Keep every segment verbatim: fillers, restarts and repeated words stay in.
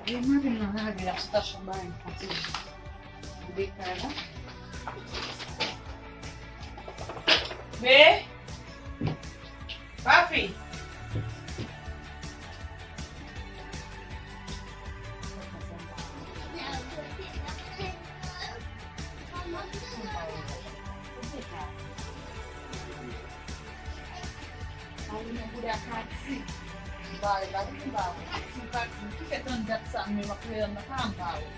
Yo mande m nan lage la sou tach yon bagay m konte. Dekay la. Be! Papi! Mwen bouda Kati. Ba, ba, ba, Kati, Kati. Ki fè tann dat sa, men m ap rele nan pa m pa ou.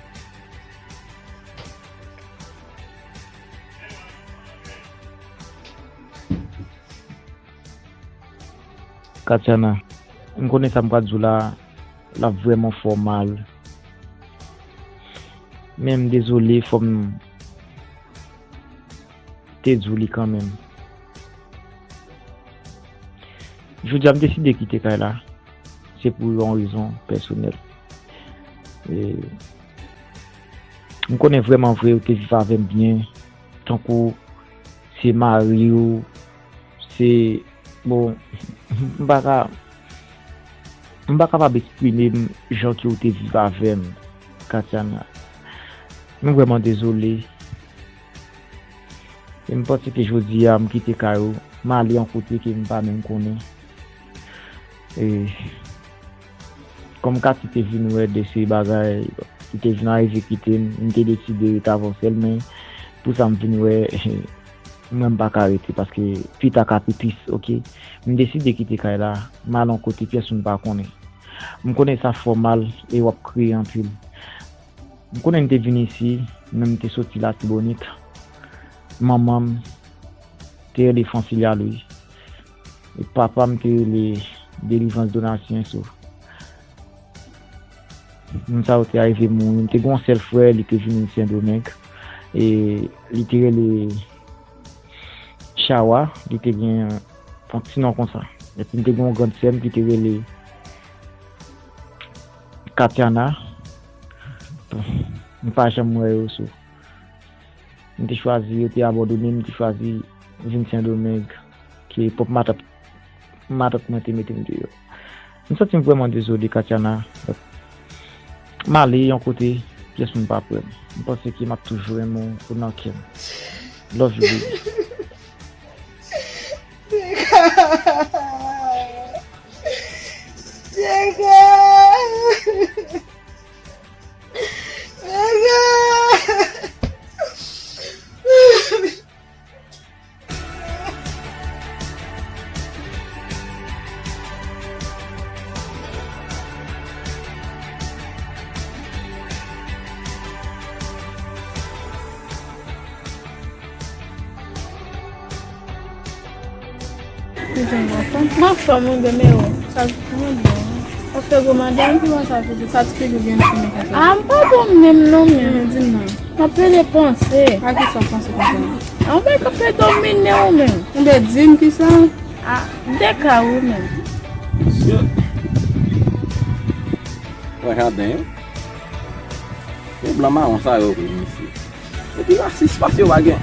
Katiana, m konnen sa m pral di w la, l ap vrèman fè w mal. Men m dezole, fò m te di w li kanmenm. Jodi a, m deside kite kay la. Se pou yon rezon pèsonèl. E, m konnen vrèman vre ou te viv avè m byen, tankou se mari w, se, bon, m pa ka, m pa kapab eksprime m jan ke ou te viv avè m, Katiana. M vrèman dezole. E m panse ke jodi a, m kite kay ou, m ale yon kote ke m pa menm konnen. E, kòm Kati te vin wè de se bagay, li te vin arive kite m, m te deside ret avè w sèl, men pou sa m vin wè, mwen m pa ka rete, paske pita ka pi tris, oke? M deside kite kay la, m al yon kote pyès moun pa konnen. M konnen sa fè w mal e w ap kriye anpil. M konnen m te vin isi, men m te soti Latibonit. Manman m te rele Francilia Louis. E papa m te rele Delivrance Donatien. So, moun sa yo te arive mouri. M te gen yon sèl frè, li te vini Sendomeng. E li te rele Chawa, li te gen yon ti non konsa. Epi m te gen yon grann sè m ki te rele Katiana. Bon, m pa janm wè yo, so, m te chwazi, yo te abandone m, m te chwazi vin Sendomeng, ke pwòp matant, matant mwen te mete m deyò. M santi m vrèman dezole, Katiana. M ale yon kote, pyès moun pa kwè m. M panse ke m ap toujou renmen w nan kè m. Love you, baby. Diego! Diego! M anfòm, wi, bebe, o. Sa, mwen bon. Ou fè gwo madanm, ki bon sa pou di? Sa ti figi w gen chimik konsa. A, m pa bon menm non, men. Men di m non. M ap pede panse. A ki sa w panse konsa? A, yon bagay k ap fè domine w menm. Ou byen di m ki sa? A, de ka ou menm. Mesye. Wè jaden yo. E blan mawon sa yo vre, mesye. Epi rasis pase yo pa gen.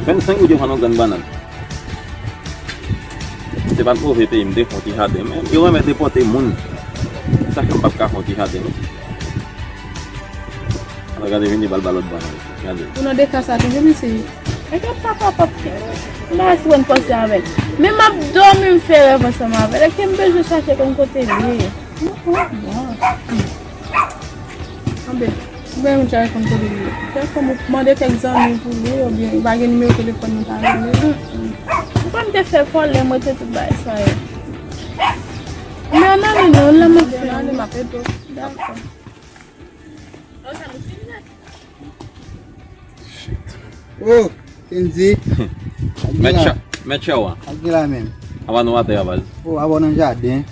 Vennsenk goud yo vann yon grenn bannann. Se pa t move peyi m te fè yon ti jaden, men yo renmen depòte moun. Sa fè m p ap ka fè yon ti jaden. Ala gade vini bal ba lòt bannann. Gade. Ou nan de ka sa toujou, mesye. Èske m pa kapab fè? M pa si mwen panse avè l. Men m ap dòmi, m fè rèv ansanm avè l. Èske m bezwen chache konn kote l ye? Bon. Anben, si w pa konn kote l ye, fè kòm ou mande kèk zanmi pou li, oubyen ou pa gen nimewo telefòn li ka rele. M konn te fè kòlè, m rete tout bagay sa yo. Men ann ale non, la m ap fè. Ann ale, m ap ede w. Dakò. Oh, Kendy. Mèt Cha-, Mèt Chawa. Ak gen la menm. Aba nou atè a baz. Oh, aba nan jaden.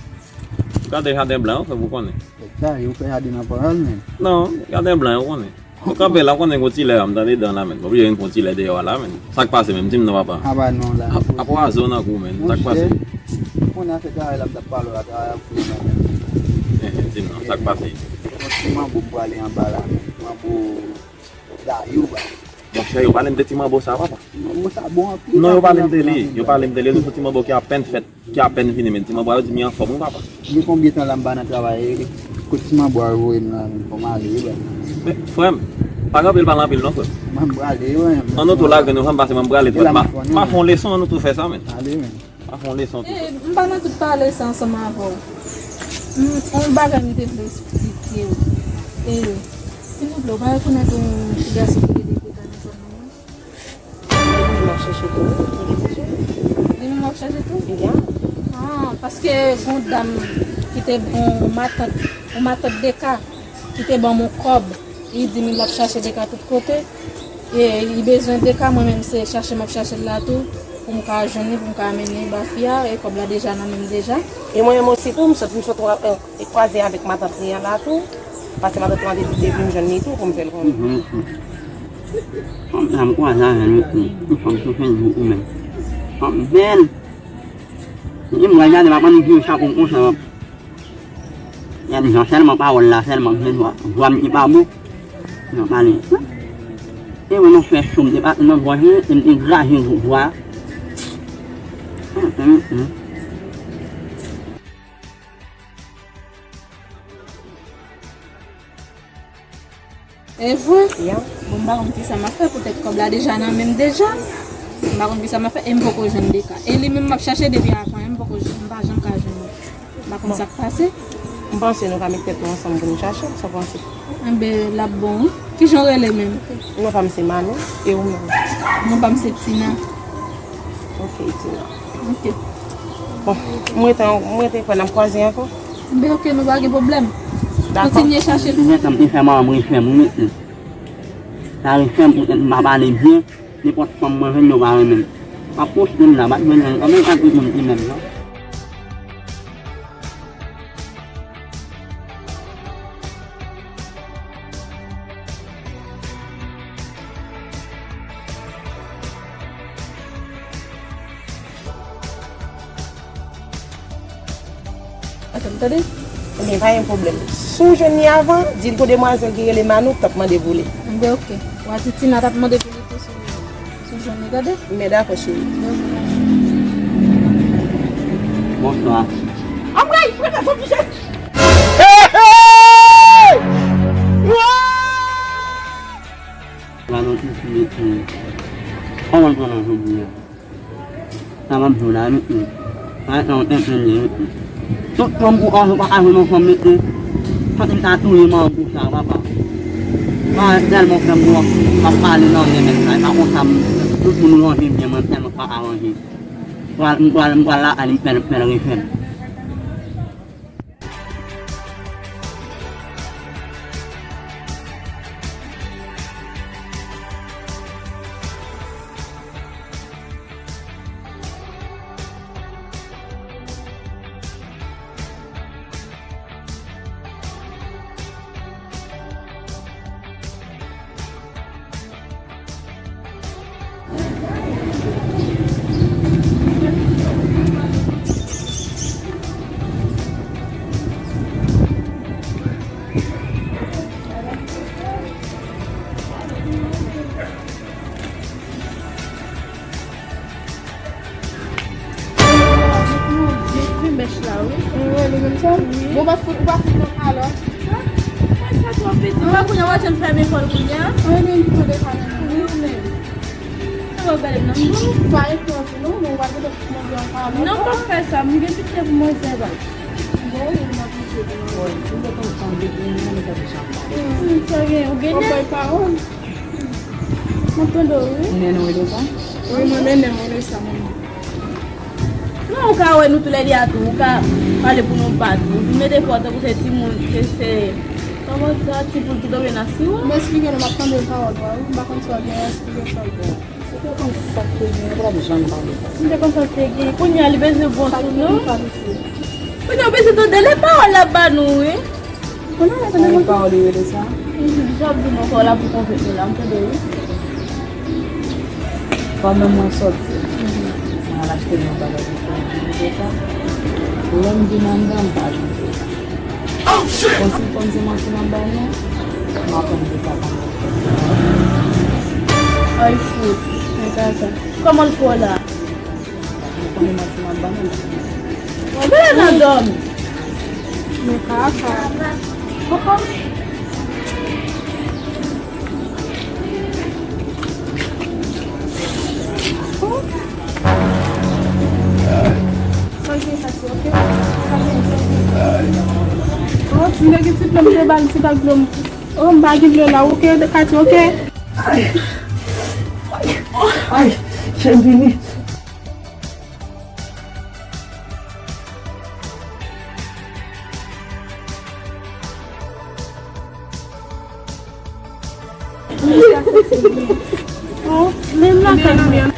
Gade jaden blan, ou fè pou konnen. Sa, yo fè jaden nan pawòl menm. Non, jaden blan, ou konnen. Ou kanpe la, ou konnen gon ti lè, m tande dan la menm. Oblije vin pran ti lè deyò a la menm. Sa k pase menm, di m non papa. Aba non la. Ap, ap wazo nan kou menm, sa k pase? Monchè, ou konnen afè travay la, m t ap pale w la, travay ap fou nan menm. Eh, eh, di m non, sa k pase? Yon ti manbo m prale anba la menm. Manbo Dayou ba. Monchè, yo pale m de ti manbo sa, papa. Manbo sa bon anpil. Non, yo pale m de li. Yo pale m de li. Nou se ti manbo ki apèn fèt, ki apèn vini, men ti manbo a yo di m li anfòm, wi, papa. Gen konbyen tan la m pa nan travay? Kot ti manbo a voye m la, men fò m ale, wi, baz. Men, frè m, pa gen anpil pale anpil, non, frè m. Mwen, m prale, wi. An nou tou lage nou, frè m, pase mwen, m prale. E la m ap fè yon leson, an nou tou fè sa, men. Ale, men. Pa fè yon leson tou. E, m pa nan tout pale sa ansanm avè w. M, yon bagay m te vle eksplike w. E, silvouplè, ou pa rekonèt yon ti gason ki rele Deka nan zòn nan, non? Li menm w ap chèche tou? Li menm w ap chèche tou? Ya. Ah, paske gon dam ki te bon matant, yon matant Deka ki te ban m yon kòb. Li di m l ap chache Deka tout kote. E li bezwen Deka, mwen menm se chache m ap chache l la tou, pou m ka jwenn li, pou m ka mennen li ba fi a, e kòb la deja nan men m deja. E mwen menm osi tou, m sot, m sot, e, kwaze avèk matant li an la tou, paske matant lan te, te vin jwenn li tou pou m fè l konnen. Mhm. Fanm sa m kwaze avè l wi, m fanm sou Facebook ou menm. Fanm bèl. Li m wè gade m ap annik vin chapo konsa. Gade jan sèlman pawòl la, sèlman gen vwa, vwa m ki pa bon. Nan pale. E mwen nan fè cho m te pase nan vwa, e m te graje vwa. E vre? Ya. Bon, m pa konn kisa m ap fè, poutèt kòb la deja nan men m deja. M pa konn kisa m ap fè, e m poko jwenn Deka. E li menm m ap chache depi avan, e m poko jwenn, m pa janm ka jwenn li. M pa konn sa k pase. M panse nou ka met tèt nou ansanm pou nou chache l, sa w panse? Enben, l ap bon, wi. Kijan w rele menm? Non pa m se Manu, e ou menm? Non pa m se Tina. Ok, Tina. Ok. Bon, m rete, m rete kwè n ap kwaze ankò. Enben, ok, nou pa gen pwoblèm. Dakò. Kontinye chache. Li gentan te fè manman m refè m, wi, mesye. Sa refè m poutèt m pa pale byen. Nenpòt fanm mwen jwenn yo pa renmen m. M ap poste m la, m ap jwenn anyen. Anben, ak tout moun ki menm nan. Atann, tande. Ebyen, pa gen pwoblèm. Si w jwenn li avan, di l gon demwazèl ki rele Manou k t ap mande pou li. Enben, ok. W a di Tina t ap mande pou li tou si w, si w jwenn li, tande? Men dakò, cheri. Bonswa. Anmwey, prete sou ti jèt. Gade yon ti fi, mesye. Kòman l pran nan jodi a? Sa m ap di w la, mesye. Sa yon tenten li ye, mesye. Tout fanm ou anvi pa ka jwenn yon fanm, mesye. Santi m ta touye manman pou sa, papa. Sa tèlman fè m wont, m ap pale nan anyen menm la. E pa konsa m, tout moun ranje byen, mwen tèlman pa ka ranje. M pral, m pral, m pral lakay li, m fè l, m fè l refè m. Detwi mèch la, wi. Wi, li menm sa? Wi. Bon, w pa fout, ou pa fout non alò? Mwen sa twò piti. Mwen kounye a, w ap janm fèmen kò l kounye a. An, li menm ki tande pa nan men. Wi, ou menm. Sa w ap gade m nan? Ou pa enpòte non, men w pa gentan fout manzè ankò alò. Non, m p ap fè sa. M gen pitye pou manzè, baz. Bon, wi, m ap pitye pou manzè. Wi, si w te konn sa m te gen, mwen, m t ap janm pale. Hmm, sa gen, ou gen nèg? Ou bay pawòl. M ap tande w, wi. Ou mennen w de sa? Wi, mwen mennen w de sa, mwen. Non, ou ka wè nou toulède a tou, ou ka pale pou nou pa tou. Ou vin mete kò w tankou se timoun, se, se, kòman sa, ti poul ki tonbe nan siwo. M eksplike nou, m ap tande pawòl pa w, wi. M pa konn sa w gen, eksplike sa w gen. Si w te konn sa k te gen, ou pa t ap janm pale konsa. Si m te konn sa k te gen, kounye a li bezwen bon sou nou. Kounye a w bezwen tande lè pawòl l ap ba nou, wi. Konnen w tande mwen? Pawòl yo rele sa? Jan w di m ankò la pou konvenk nou la, m tande wi. Pandan mwen sòti, mwen al achte yon bagay pou fè yon ti sa. Lè m vin anndan, m pa jwenn sa. Konsi l konn se manti m ap bay nou, m aprann de sa pa mwen. Ay, fout. Men kaka. Kòman l fè w la? Mwen konnen manti m ap ba nou. Mwen vle nan dòmi. Men kaka. Kòkò. Oh, si m te gen ti dlo, m te ba l ti bak dlo. Oh, m pa gen dlo la, oke, Katy, oke. Ay, ay, ay, chèn vini. Oh, menm lakay mwen.